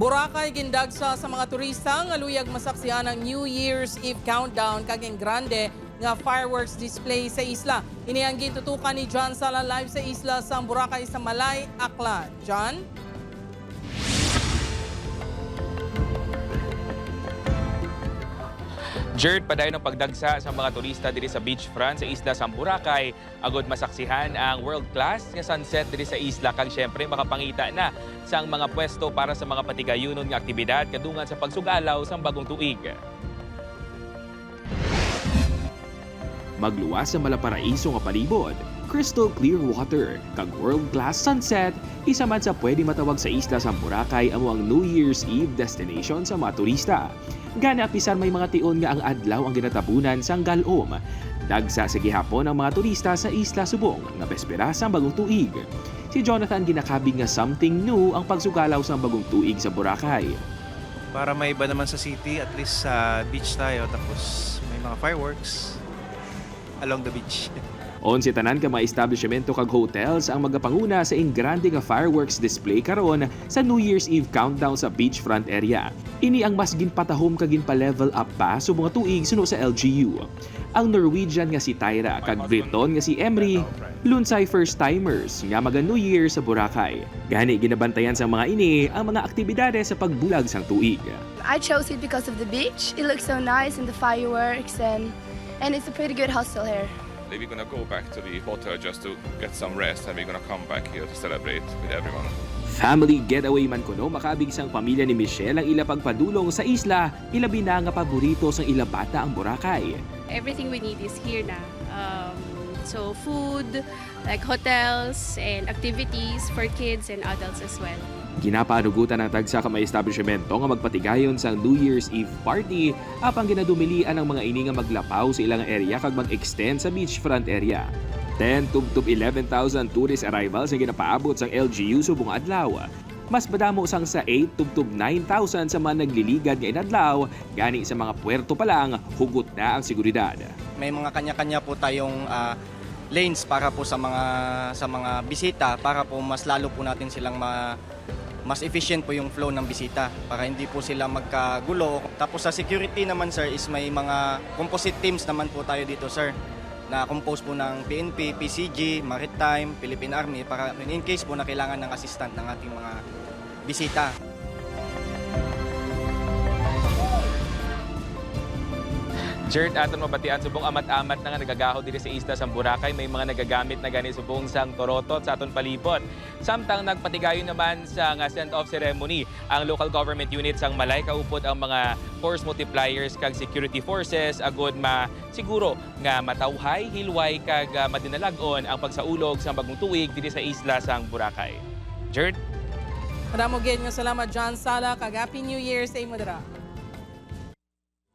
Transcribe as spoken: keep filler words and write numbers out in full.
Boracay gindagsa sa mga turista nga luyag masaksihan ang New Year's Eve countdown kag ang grande nga fireworks display sa isla. Ini ang gintutukan ni John Sala live sa isla sang Boracay sa Malay, Aklan. John? Jert, padayon ang pagdagsa sa mga turista diri sa beachfront sa isla sang Boracay agud masaksihan ang world-class nga sunset diri sa isla kag siyempre makapangita na sang mga pwesto para sa mga patigayunon nga aktibidad kadungan sa pagsugalaw sang bagong tuig. Magluwas sa malaparaiso nga palibot, crystal clear water, kag world-class sunset, isa man sa pwede matawag sa isla sang Boracay amo ang New Year's Eve destination sa mga turista. Gani, apisar may mga tion nga ang adlaw ang ginatabunan sang galom, dagsa sa gihapon ang mga turista sa isla subong nga bespera sang bagong tuig. Si Jonathan ginakabig nga something new ang pagsugalaw sang bagong tuig sa Boracay. Para may iba naman sa city, at least sa beach tayo, tapos may mga fireworks along the beach. Onse tanan ka mga establishmento kag hotels ang magapanguna sa ingrande nga fireworks display karon sa New Year's Eve countdown sa beachfront area. Ini ang mas ginpatahom kag ginpa-level up pa subong nga tuig suno sa L G U. Ang Norwegian nga si Tyra kag Briton nga si Emery lunsay first-timers nga maga-New Year sa Boracay. Gani, ginabantayan sang mga ini ang mga aktibidades sa pagbulag sang tuig. I chose it because of the beach. It looks so nice and the fireworks and and it's a pretty good hostel here. Maybe gonna go back to the hotel just to get some rest, and we're gonna come back here to celebrate with everyone. Family getaway man kuno makaabig sang pamilya ni Michelle ang ila pagpadulong sa isla, ilabi na nga paborito sang ila bata ang Boracay. Everything we need is here na. Um, so food, like hotels and activities for kids and adults as well. Ginapaanugutan ang tagsa ka mga establishmento nga magpatigayon sang New Year's Eve party, apang ginadumilian ang mga ini nga maglapaw sa ilang area kag mag-extend sa beachfront area. Ten tubtob eleven thousand tourist arrivals ang ginapaabot sang L G U subong adlaw. Mas madamo sang sa eight tubtob nine thousand sa mga nagliligad nga inadlaw, gani sa mga puerto pa lang, hugot na ang seguridad. May mga kanya-kanya po tayong ah, lanes para po sa mga sa mga bisita para po mas lalo po natin silang ma mas efficient po yung flow ng bisita para hindi po sila magkagulo. Tapos sa security naman, sir, is may mga composite teams naman po tayo dito, sir, na composed po ng P N P, P C G, Maritime, Philippine Army para in case po na kailangan ng assistant ng ating mga bisita. Jert, aton mabatian subong amat-amat na nga nagagahod diri sa isla sang Boracay, may mga nagagamit na gani subong sang torotot sa aton palibot. Samtang nagpatigayon naman sang send-off ceremony ang local government unit sang Malay, kaupod ang mga force multipliers kag security forces agud ma siguro nga matawhay, hilway kag ah, madinalag-on ang pagsaulog sang bagong tuig diri sa isla sang Boracay. Jert? Madamo gid nga salamat, John Sala, kag Happy New Year sa imo dira.